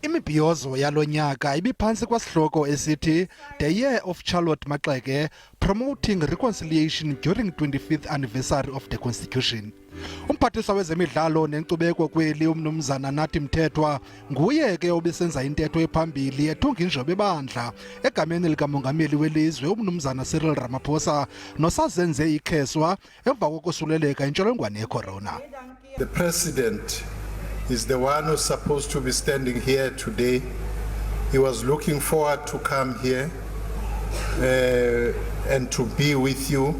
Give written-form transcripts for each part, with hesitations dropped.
Imibhiyozo yalo nyaka ibiphantsi kwesihloko esithi "The Year of Charlotte Maxeke: Promoting Reconciliation During 25th Anniversary of the Constitution". Umphathiswa wezemidlalo nenkcubeko kweli, umnumzana Nathi Mthethwa, nguye ke obesenza intetho ephambili ethunga injobe ebandla egameni likamongameli welizwe, umnumzana Cyril Ramaphosa, nosazenze ikheswa emva kokosuleleka intsholongwane yecorona. The president is the one who's supposed to be standing here today. He was looking forward to come here and to be with you,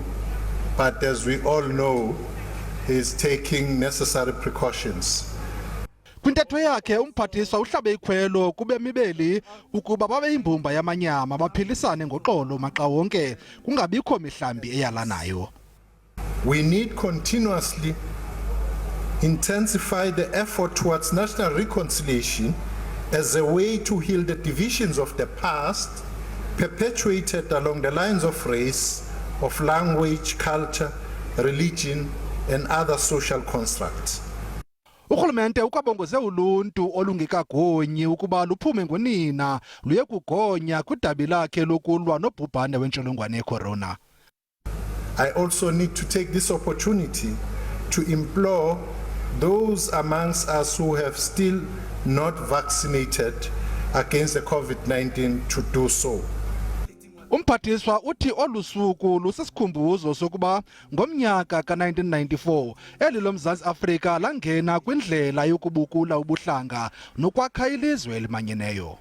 but as we all know, he is taking necessary precautions. Kwintetho yakhe, umphathiswa uhlabe ikhwelo kubemi beli ukuba babe yimbumba yamanyama, baphilisane ngoxolo maxa wonke, kungabikho mihlambi eyalanayo. We need continuously intensify the effort towards national reconciliation as a way to heal the divisions of the past perpetuated along the lines of race, of language, culture, religion, and other social constructs. Urhulumente ukwabongoze uluntu olungekagonyi ukuba luphume ngonina luye kugonya kwidabi lakhe lokulwa nobhubhane wentsholongwane yecorona. I also need to take this opportunity to implore those amongst us who have still not vaccinated against the COVID-19 to do so. Umphathiswa uthi olu suku lusisikhumbuzo sokuba ngomnyaka ka-1994 eli loMzantsi Afrika langena kwindlela yokubukula ubuhlanga nokwakha ilizwe elimanyeneyo.